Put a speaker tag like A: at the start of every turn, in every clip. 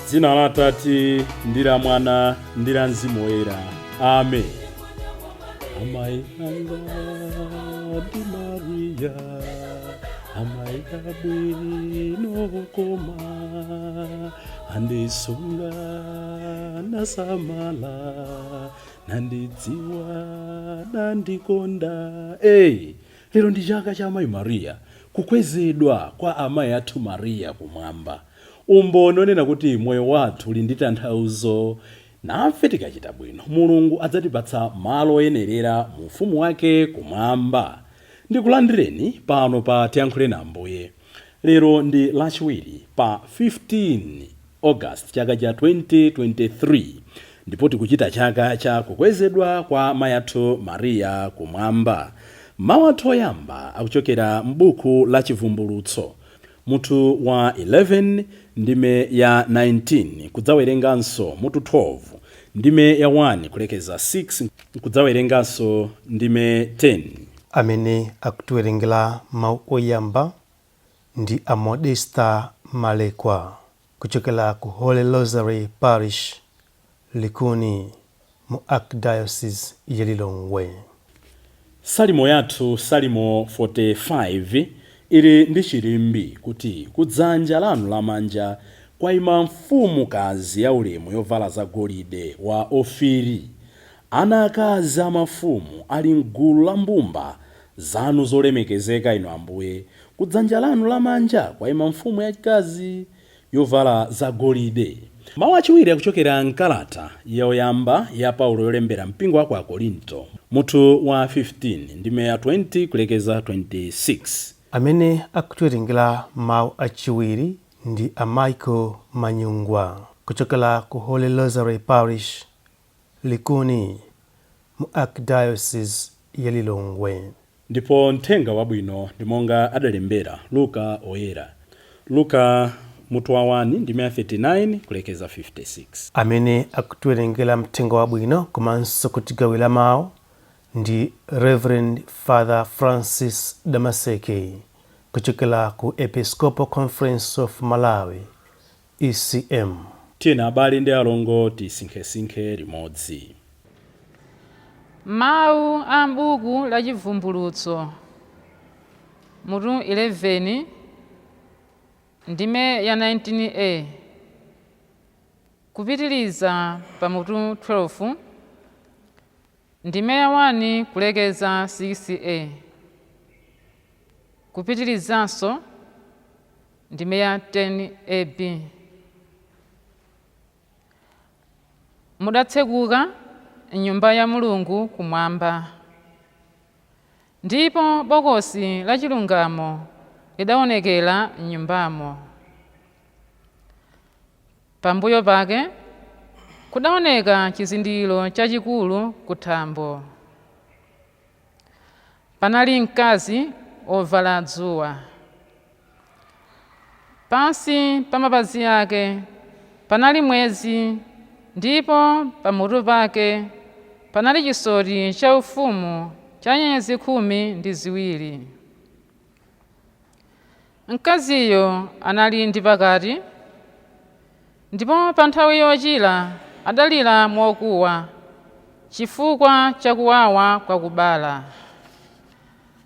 A: Dzina la Atate ndi la Mwana ndi la Mzimu Woyera. Amen. Amayi anga ndi Mariya, amayi abwino koma andisunga nasamala nandidziwa nandikonda. Hey, lero ndi chaka cha amayi Mariya, kukwezedwa kwa amayi athu Mariya kumwamba. Umboni onena kuti moyo wathu uli ndi tanthauzo. Nafe tikachita bwino, Mulungu adzatipatsa malo oyenerera mu ufumu wake kumwamba. Ndikulandireni pano pa Tiyankhuleni Ambuye. Lero ndi Lachiwiri pa 15 August chaka cha 2023 ndipo tikuchita chaka cha kukwezedwa kwa mayi athu Mariya kumwamba. Mawu athu oyamba akuchokera m'buku la Chivumbulutso mutu wa 11 ndime ya 19 kudzawerenganso mutu 12 ndime ya 1 kulekeza 6 kudzawerenganso ndime 10.
B: Amene akutiwerengera mawu oyamba ndi a Modesta Malekwa kuchokera ku Holy Rosary Parish, Likuni, mu Archdiocese ya Lilongwe.
A: Salimo yathu, Salimo 45, ili ndi chilimbi kuti kudzanja lanu lamanja kwayima mfumukazi yaulemu yovala zagolide wa Ofiri. Ana akazi a mafumu ali m'gulu la mbumba zanu zolemekezeka, inu Ambuye. Kudzanja lanu lamanja kwayima mfumu yachikazi yovala zagolide. Mawu achiwiri akuchokera mkalata yoyamba ya Paulo yolembera mpingo wa ku Akorinto, mutu wa 15 ndime ya 20 kulekeza 26.
B: Amene akutiwerengera mawu achiwiri ndi a Michael Manyungwa kuchokera ku Holy Rosary Parish, Likuni, mu Archdiocese ya Lilongwe.
A: Ndipo mthenga wabwino ndi monga adalembera Luka Oyera. Luka mutu wa 1 ndime ya 39 kulekeza 56.
B: Amene akutiwerengera mthenga wabwino komanso kutigawira mawu ndi Reverend Father Francis Damaseke kuchokera ku Episcopal Conference of Malawi, ECM.
A: Tiyeni abale ndi alongo tisinkhesinkhe limodzi.
C: Mawu a m'buku la Chivumbulutso, mutu 11, ndime ya 19a, kupitiriza pa mutu 12, ndime ya 1 kulekeza 6a, kupitirizanso ndime ya 10ab. Mudatsekuka m'nyumba ya Mulungu kumwamba, ndipo bokosi la chilungamo lidaonekera m'nyumbamo. Pambuyo pake kudaoneka chizindikiro chachikulu kuthambo. Panali mkazi wovala dzuwa. Pansi pa mapazi ake panali mwezi ndipo pamutu pake panali chisoti chaufumu cha nyenyezi 12. Mkaziyo anali ndi pakati, ndipo pa nthawi yochira adalira mokuwa chifukwa cha kuwawa kwa kubala.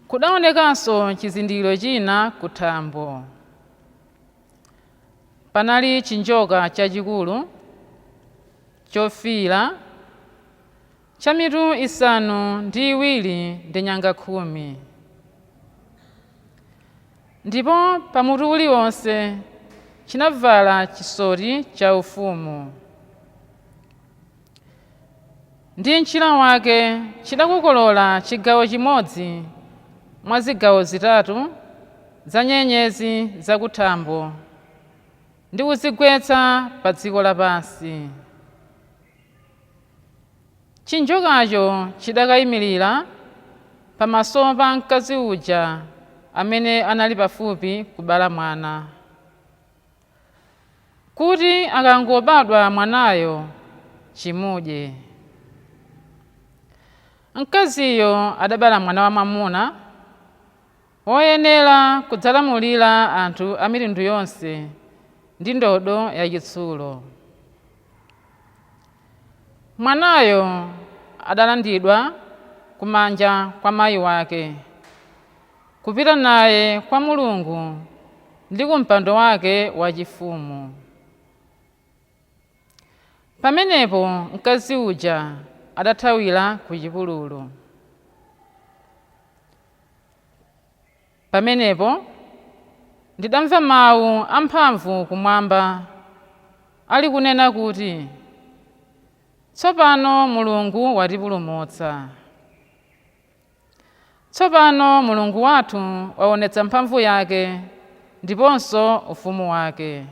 C: Kudaonekanso chizindikiro china kuthambo. Panali chinjoka chachikulu chofiira cha mitu 7 ndi nyanga 10. Ndipo pamutu uliwonse chinavala chisoti chaufumu. Ndi mchira wake chidakokolola chigawo chimodzi mwa zigawo zitatu za nyenyezi zakuthambo. ndi kuzigwetsa pa dziko lapansi. Chinjokacho chidakayimirira pamaso pa mkazi uja amene anali pafupi kubala mwana, kuti akangobadwa mwanayo chimudye. Mkaziyo adabala mwana wamwamuna woyenera kudzalamulira anthu a mitundu yonse ndi ndodo yachitsulo. Mwanayo adalandidwa kumanja kwa mayi wake kupita naye kwa Mulungu ndi ku mpando wake wachifumu. Pamenepo mkazi uja adathawira ku chipululu. Pamenepo ndidamva mawu amphamvu kumwamba ali kunena kuti, tsopano Mulungu watipulumutsa. Tsopano Mulungu wathu waonetsa mphamvu yake ndiponso ufumu wake.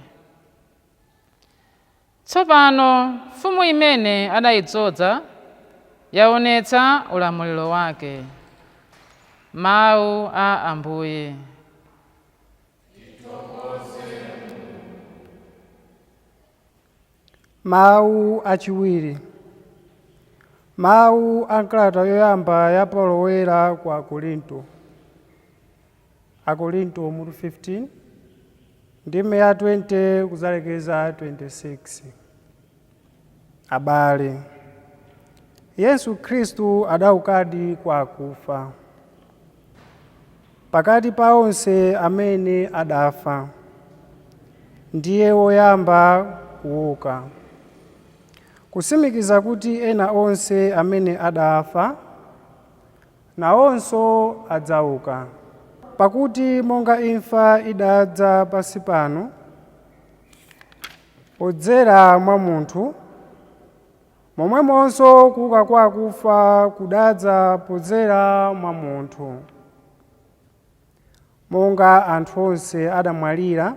C: Tsopano mfumu imene adayidzoza yaonetsa ulamuliro wake. Mawu a Ambuye.
D: Mawu achiwiri. Mawu a kalata yoyamba ya Paulo Woyera kwa Akorinto. Akorinto mutu 15, ndime ya 20 kuzalekeza 26. Abale, Yesu Khristu adaukadi kwa akufa, pakati pa onse amene adafa, ndiye woyamba kuuka, kusimikiza kuti ena onse amene adafa nawonso adzauka. Pakuti monga imfa idadza pansi pano podzera mwa munthu, momwemonso kuuka kwa akufa kudadza podzera mwa munthu. Monga anthu onse adamwalira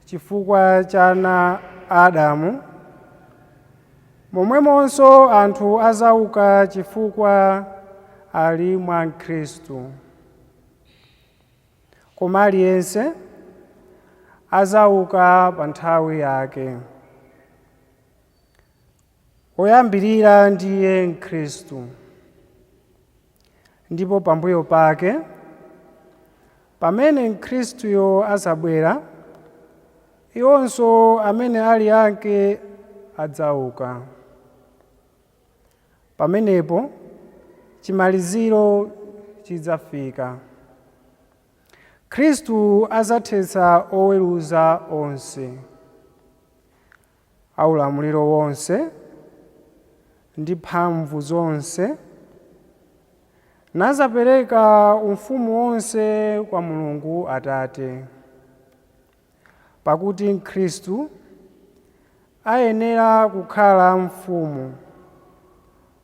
D: chifukwa cha ana Adamu, momwemonso anthu azauka chifukwa ali mwa Khristu. Koma aliyense azauka pa nthawi yake. Woyambirira ndiye Khristu, ndipo pambuyo pake, pamene Khristuyo azabwera, iwonso amene ali ake adzauka. Pamenepo chimaliziro chidzafika. Khristu azathetsa oweruza onse, aulamuliro wonse ndi mphamvu zonse, nazapereka ufumu wonse kwa Mulungu Atate. Pakuti Khristu ayenera kukhala mfumu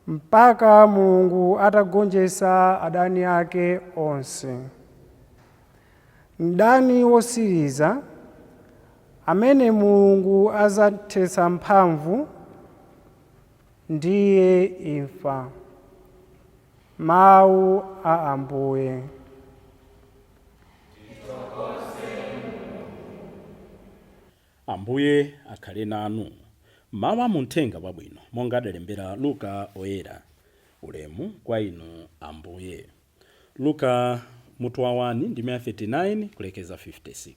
D: mpaka Mulungu atagonjetsa adani ake onse. Mdani wosiriza amene Mulungu azathetsa mphamvu ndiye imfa. Mawu a Ambuye.
A: Ambuye akhale nanu. Mawu a muthenga wabwino monga adalembera Luka oyera. Ulemu kwa inu Ambuye. Luka mutu wa 1 ndime ya 39 kulekeza 56.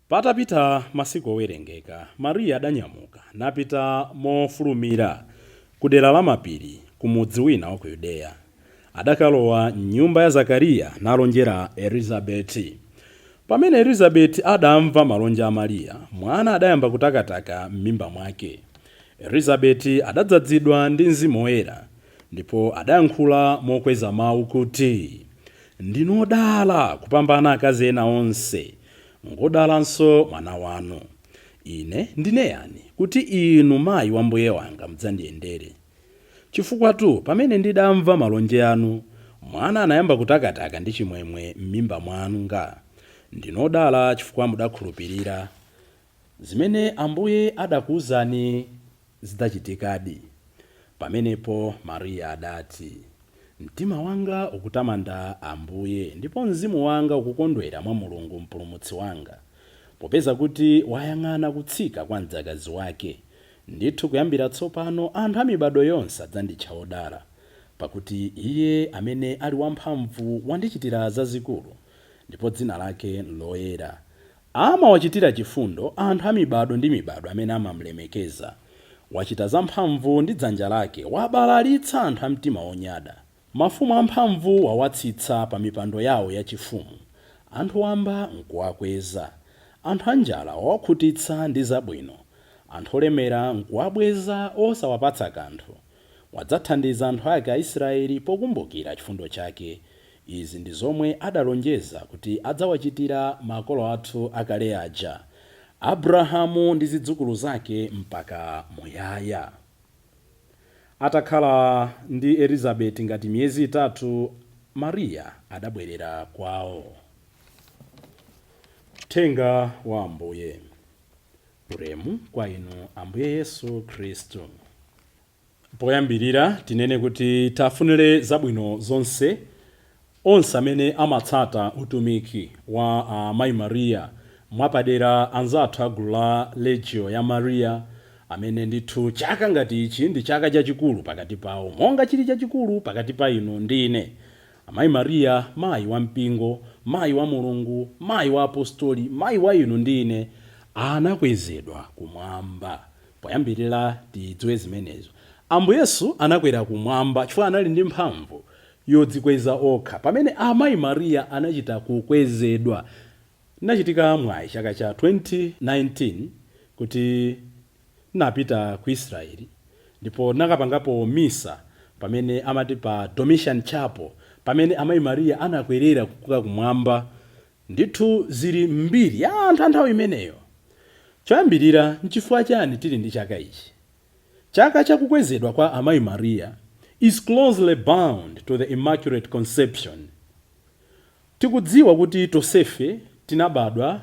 A: Patapita masiku owerengeka, Mariya adanyamuka napita mofulumira ku dera la mapiri ku mudzi wina wa ku Yudeya. Adakalowa m'nyumba ya Zakariya nalonjera Elizabeti. Pamene Elizabeti adamva malonje a Mariya, mwana adayamba kutakataka m'mimba mwake. Elizabeti adadzazidwa ndi Mzimu Woyera, ndipo adayankhula mokweza mawu kuti, Ndinu odala kupambana akazi ena onse, ngodalanso mwana wanu. Ine ndine yani kuti inu mayi wa Mbuye wanga mudzandiyendere? Chifukwatu pamene ndidamva malonje anu, mwana anayamba kutakataka ndi chimwemwe m'mimba mwanga. Ndinu odala chifukwa mudakhulupirira. Zimene Ambuye adakuwuzani zidzachitikadi. Pamenepo Mariya adati, Mtima wanga ukutamanda Ambuye, ndipo mzimu wanga ukukondwera mwa Mulungu Mpulumutsi wanga, popeza kuti wayang'ana kutsika kwa mdzakazi wake. Ndithu kuyambira tsopano anthu a mibado yonse adzanditcha wodala, pakuti Iye amene ali wamphamvu wandichitira zazikulu, ndipo dzina lake nloyera. Amawachitira chifundo anthu a mibado ndi mibado amene amamlemekeza. Wachita zamphamvu ndi dzanja lake, wabalalitsa anthu a mtima wonyada. Mafumu amphamvu wawatsitsa pa mipando yawo yachifumu, anthu wamba nkuwakweza. Anthu anjala wawakhutitsa ndi zabwino, anthu olemera nkuwabweza osawapatsa kanthu. Wadzathandiza anthu ake Aisraeli pokumbukira chifundo chake. Izi ndi zomwe adalonjeza kuti adzawachitira makolo athu akale aja, Abrahamu ndi zidzukulu zake mpaka muyaya. Atakhala ndi Elizabeti ngati miyezi 3, Mariya adabwerera kwawo. Mthenga wa Ambuye. Ulemu kwa inu Ambuye Yesu Khristu. Poyambirira tinene kuti tafunire zabwino zonse onse amene amatsata utumiki wa Amayi Mariya, mwapadera anzathu a gulu la Legio ya Maria, amene ndithu chaka ngati ichi ndi chaka chachikulu pakati pawo, monga chili chachikulu pakati pa inu ndi ine. Amayi Mariya, mayi wa mpingo, mayi wa Mulungu, mayi wa apostoli, mayi wa inu ndi ine, anakwezedwa kumwamba. Poyambirira tidziwe zimenezo. Ambuye Yesu anakwera kumwamba chifukwa anali ndi mphamvu yodzikweza okha, pamene Amayi Mariya anachita kukwezedwa. Ndinachitika mwayi chaka cha 2019 kuti ndinapita ku Israeli ndipo ndinakapangapo misa pamene amati pa Dormition Chapel, pamene Amayi Mariya anakwerera kuka kumwamba. Ndithu zili m'mbiri ya anthu a nthawi imeneyo. Choyambirira, nchifukwa chani tili ndi chaka ichi? Chaka cha kukwezedwa kwa Amayi Mariya is closely bound to the Immaculate Conception. Tikudziwa kuti tonsefe tinabadwa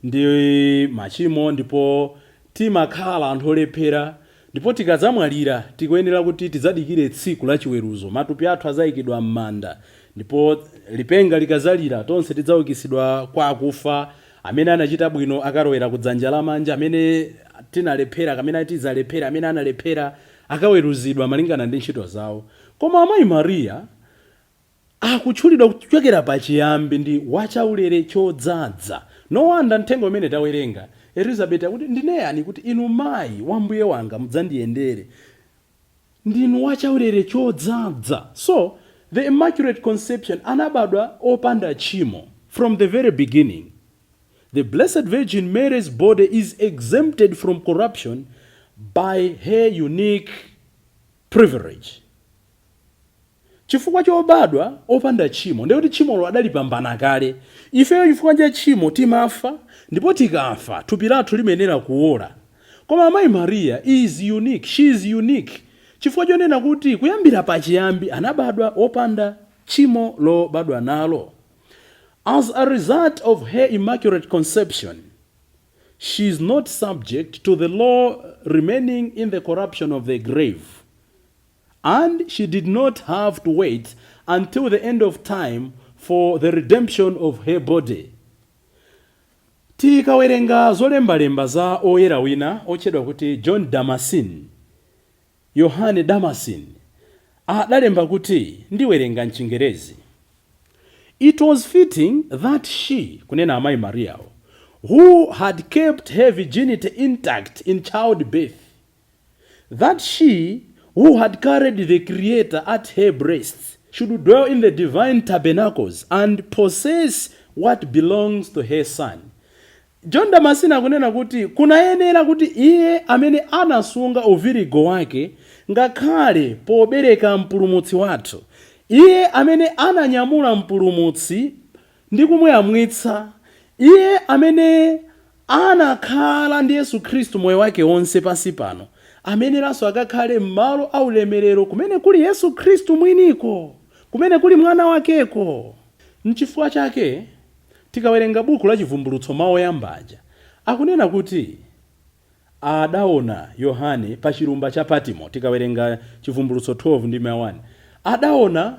A: ndi machimo ndipo timakhala anthu olephera, ndipo tikadzamwalira tikuyenera kuti tidzadikire tsiku la chiweruzo. Matupi athu adzayikidwa m'manda, ndipo lipenga likadzalira tonse tidzaukitsidwa kwa akufa. Amene anachita bwino akalowera ku dzanja lamanja, amene tinalephera kamene tidzalephera, amene analephera akaweruzidwa malingana ndi ntchito zawo. Koma Amayi Mariya akutchulidwa kuchokera pachiyambi ndi wachaulere chodzadza. No wonder mthenga umene tawerenga, Elizabeti akuti, Ndine yani kuti inu mayi wa Mbuye wanga mudzandiyendere? Ndinu wachaulere chodzadza. So, the Immaculate Conception, anabadwa opanda tchimo from the very beginning. The Blessed Virgin Mary's body is exempted from corruption by her unique privilege. Chifukwa chobadwa opanda tchimo, ndiye kuti tchimolo adalipambana kale. Ifeyo chifukwa cha tchimo timafa, ndipo tikafa thupi lathu limayenera kuwola. Koma Amayi Mariya is unique, she is unique chifukwa chonena kuti kuyambira pachiyambi anabadwa opanda tchimo lobadwa nalo. As a result of her immaculate conception, she is not subject to the law remaining in the corruption of the grave. And she did not have to wait until the end of time for the redemption of her body. Tikawerenga zolembalemba za oyera wina otchedwa kuti John Damascene, Yohane Damascene, adalemba kuti, ndiwerenga mchingerezi, It was fitting that she, kunena Amayi Mariyawo, who had kept her virginity intact in childbirth, that she who had carried the Creator at her breast should dwell in the divine tabernacles and possess what belongs to her Son. John Damascene akunena kuti kunayenera kuti iye amene anasunga uvirigo wake ngakhale pobereka Mpulumutsi wathu, iye amene ananyamula Mpulumutsi ndi kumuyamwitsa, iye amene anakhala ndi Yesu Khristu moyo wake wonse pansi pano, ameneranso akakhale m'malo a ulemerero kumene kuli Yesu Khristu mwiniko, kumene kuli Mwana wakeko. Nchifukwa chake Tikawerenga buku la Chivumbulutso, mawu oyamba aja akunena kuti adaona Yohane pa chilumba cha Patimo. Tikawerenga Chivumbulutso 12 ndi 1, adaona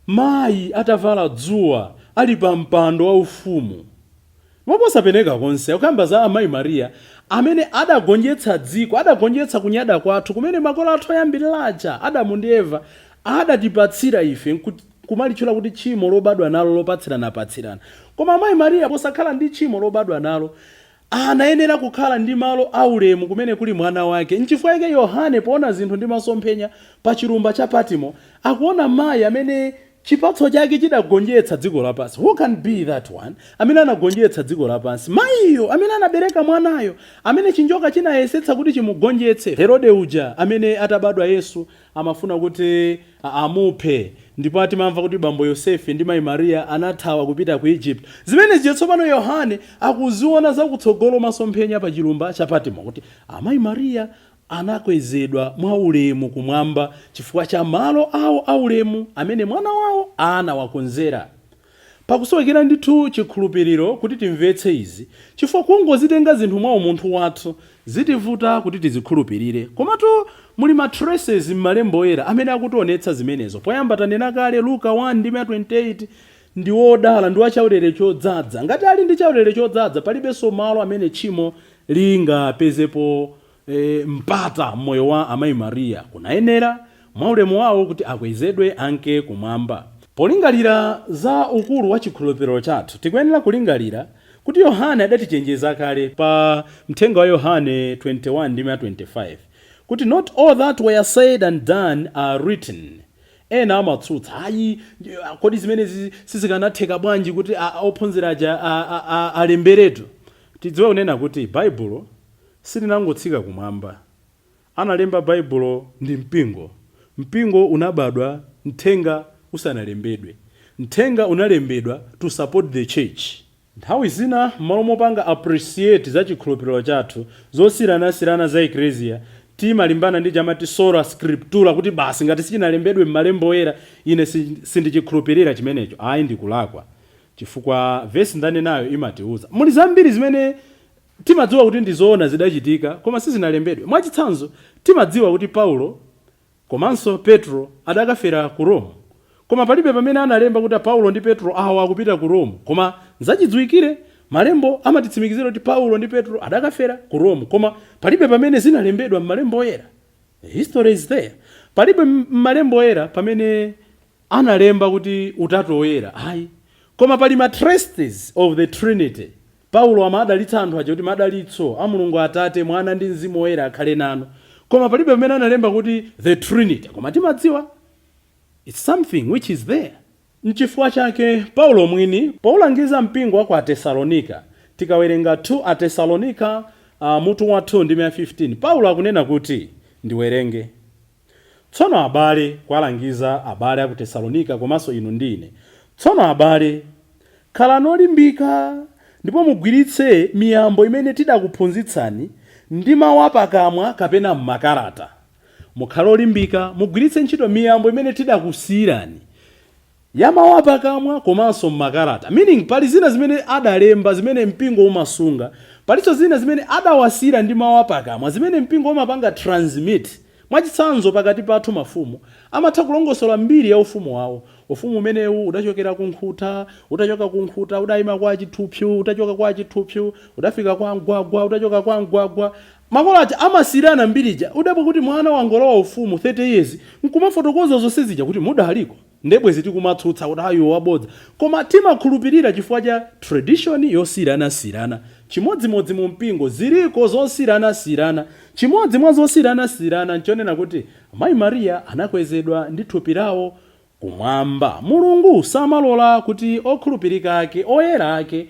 A: mayi atavala dzuwa ali pa mpando waufumu. Moposapeneka konse akukamba za amayi Mariya amene adagonjetsa dziko, adagonjetsa kunyada kwathu kumene makolo athu oyambirira aja, Adamu ndi Eva, adatipatsira ife, kumalitchula kuti tchimo lobadwa nalo lopatsiranapatsirana. Koma amayi Mariya, posakhala ndi tchimo lobadwa nalo, anayenera kukhala ndi malo aulemu kumene kuli mwana wake. Nchifukwa chake Yohane, poona zinthu ndi masomphenya pa chilumba cha Patimo, akuona mayi amene chipatso chake chidagonjetsa dziko lapansi. Who can be that one amene anagonjetsa dziko lapansi? Mayiyo amene anabereka mwanayo amene chinjoka chinayesetsa kuti chimugonjetse, Herode uja amene atabadwa Yesu amafuna kuti amuphe, ndipo atimamva kuti bambo Yosefe ndi mayi Mariya anathawa kupita ku Egypt. Zimene zija tsopano Yohane akuziona zakutsogolo, masomphenya pa chilumba cha Patimo, kuti amayi Mariya anakwezedwa mwaulemu kumwamba chifukwa cha malo awo aulemu amene mwana wawo anawakonzera. Pakusowekera ndithu chikhulupiriro kuti timvetse izi, chifukwa kungozitenga zinthu mwa umunthu wathu zitivuta kuti tizikhulupirire. Komatu muli ma traces m'malembo oyera amene akutionetsa zimenezo. Poyamba tanena kale Luka 1 ndi 28, ndi wodala ndi wachaulere chodzaza. Ngati ali ndi chaulere chodzaza, palibenso malo amene tchimo lingapezepo mpata mmoyo wa amayi Mariya. Kunayenera mwaulemu wawo kuti akwezedwe anke kumwamba. Polingalira za ukulu wa chikhulupiriro chathu, tikuyenera kulingalira kuti Yohane adatichenjeza kale pa mthenga wa Yohane 21 ndi 25 kuti "Not all that were said and done are written." Ena amatsutsa, "Ayi, kodi zimenezi sizikanatheka bwanji kuti ophunzira aja alemberetu?" Tidziwe kunena kuti Baibulo silinangotsika kumwamba. Analemba Baibulo ndi mpingo. Mpingo unabadwa mthenga usanalembedwe. Mthenga unalembedwa to support the church. Nthawi zina, m'malo mopanga appreciate za chikhulupiriro chathu, zosiyanasiyana za Eklesia, timalimbana ndi chamati sola scriptura, kuti basi, ngati sichinalembedwe m'malembo oyera, ine sindichikhulupirira chimenecho. Ayi, ndikulakwa, chifukwa vesi ndanenayo imatiuza. Muli zambiri zimene timadziwa kuti ndizoona, zidachitika, koma sizinalembedwe. Mwachitsanzo, timadziwa kuti Paulo komanso Petro adakafera ku Rome, koma palibe pamene analemba kuti Paulo ndi Petro awa akupita ku Rome. Koma nzachidziwikire, malembo amatitsimikizira kuti Paulo ndi Petro adakafera ku Rome, koma palibe pamene zinalembedwa m'malembo oyera. History is there. Palibe m'malembo oyera pamene analemba kuti Utatu Oyera, ayi, koma pali ma traces of the Trinity. Paulo amadalitsa anthu aja kuti "Madalitso a Mulungu Atate, Mwana ndi Mzimu Woyera akhale nanu," koma palibe pamene analemba kuti the Trinity, koma timadziwa it's something which is there. Nchifukwa chake Paulo mwini, poulangiza mpingo wa ku Atesalonika, tikawerenga 2 Atesalonika mutu wa 2 ndi 15, Paulo akunena kuti, ndiwerenge, "Tsono abale," kuwalangiza abale aku Tesalonika komanso inu ndi ine, "Tsono abale, khalani olimbika ndipo mugwiritse miyambo imene tidakuphunzitsani ndi mawu apakamwa kapena m'makalata." Mukhale olimbika, mugwiritse ntchito miyambo imene tidakusiyirani ya mawu apakamwa komanso m'makalata, meaning pali zina zimene adalemba zimene mpingo umasunga, palinso zina zimene adawasiyira ndi mawu apakamwa zimene mpingo umapanga transmit. Mwachitsanzo, pakati pathu mafumu amatha kulongosola mbiri ya ufumu wawo. Ufumu umenewu udachokera ku Nkhuta, utachoka ku Nkhuta udayima kwa Chithupsu, utachoka kwa Chithupsu udafika kwa Mgwagwa, utachoka kwa Mgwagwa. Makolo aja amasiyirana mbirija. Udabwa kuti mwana wangolowa ufumu 30 years nkumafotokoza zonse zija kuti mudaliko. Ndebwezi tikumatsutsa kuti ayo wabodza, koma timakhulupirira chifukwa cha tradition yosiyanasiyana. Chimodzimodzi mu mpingo ziliko zosiyanasiyana. Chimodzi mwa zosiyanasiyana nchonena kuti mayi Mariya anakwezedwa ndi thupi lawo kumwamba. Mulungu samalola kuti okhulupirika ake, oyera ake,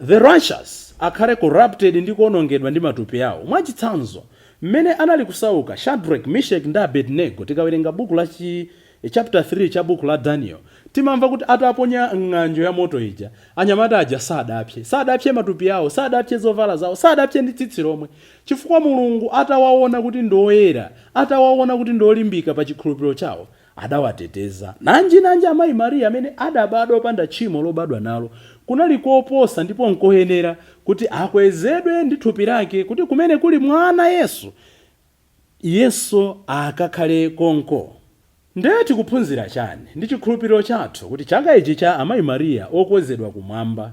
A: the righteous, akhale corrupted ndi kuonongedwa ndi matupi awo. Mwachitsanzo, mmene anali kusauka Shadrach, Meshach ndi Abednego, tikawerenga buku la chi chapter 3 cha buku la Daniel, timamva kuti ataponya ng'anjo ya moto ija, anyamata aja sadapse, sadapse matupi awo, sadapse zovala zawo, sadapse ndi tsitsi lomwe, chifukwa Mulungu atawaona kuti ndi oyera, atawaona kuti ndi olimbika pa chikhulupiriro chawo, adawateteza. Nanji nanji amayi Mariya amene adabadwa opanda tchimo lobadwa nalo. Kunali koposa ndipo nkoyenera kuti akwezedwe ndi thupi lake, kuti kumene kuli mwana Yesu, Yesu akakhale konko. Ndiye tikuphunzira chani ndi chikhulupiriro chathu kuti chaka ichi cha Amayi Mariya okwezedwa kumwamba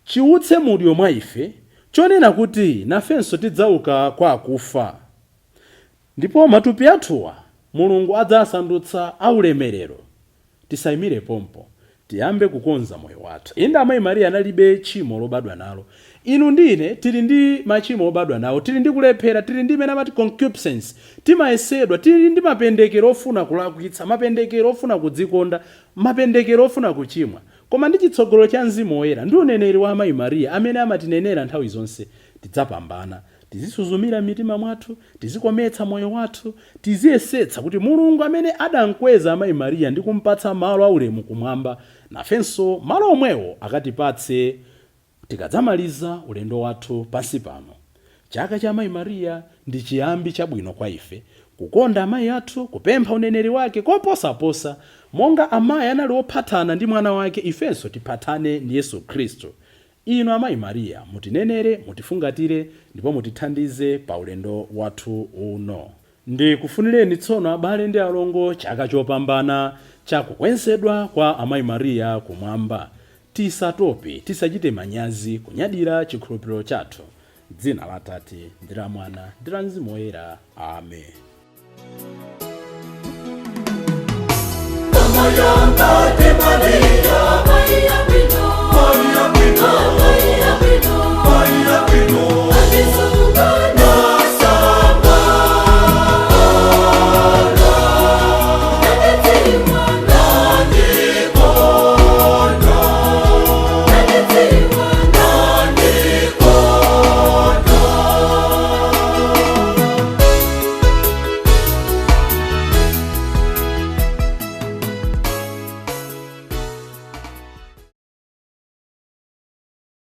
A: chiutse mudyo mwa ife chonena kuti nafenso tidzauka kwa akufa, ndipo matupi athuwa Mulungu adzasandutsa aulemerero. Tisayimire pompo, tiyambe kukonza moyo wathu. Inde, Amayi Mariya analibe tchimo lobadwa nalo. Inu ndine tili ndi machimo obadwa nawo, tili ndi kulephera, tili ndi imene amati concupiscence, timayesedwa, tili ndi mapendekero ofuna kulakwitsa, mapendekero ofuna kudzikonda, mapendekero ofuna kuchimwa. Koma ndi chitsogolo cha Mzimu Woyera ndi uneneri wa Amayi Mariya amene amatinenera nthawi zonse, tidzapambana. Tizisuzumira m'mitima mwathu, tizikometsa moyo wathu, tiziyesetsa kuti Mulungu amene adamkweza Amayi Mariya ndi kumpatsa malo aulemu kumwamba, nafenso malo omwewo akatipatse tikadzamaliza ulendo wathu pansi pano. Chaka cha Amayi Mariya ndi chiyambi chabwino kwa ife kukonda amayi athu, kupempha uneneri wake koposaposa. Monga amayi anali ophatana ndi mwana wake, ifenso tiphatane ndi Yesu Khristu. Inu Amayi Mariya, mutinenere, mutifungatire ndipo mutithandize pa ulendo wathu uno. Ndikufunireni tsono, abale ndi alongo, chaka chopambana cha kukwezedwa kwa Amayi Mariya kumwamba. Tisatope, tisachite manyazi kunyadira chikhulupiriro chathu. Dzina la Tate ndi la Mwana ndi la Mzimu Woyera. Amen.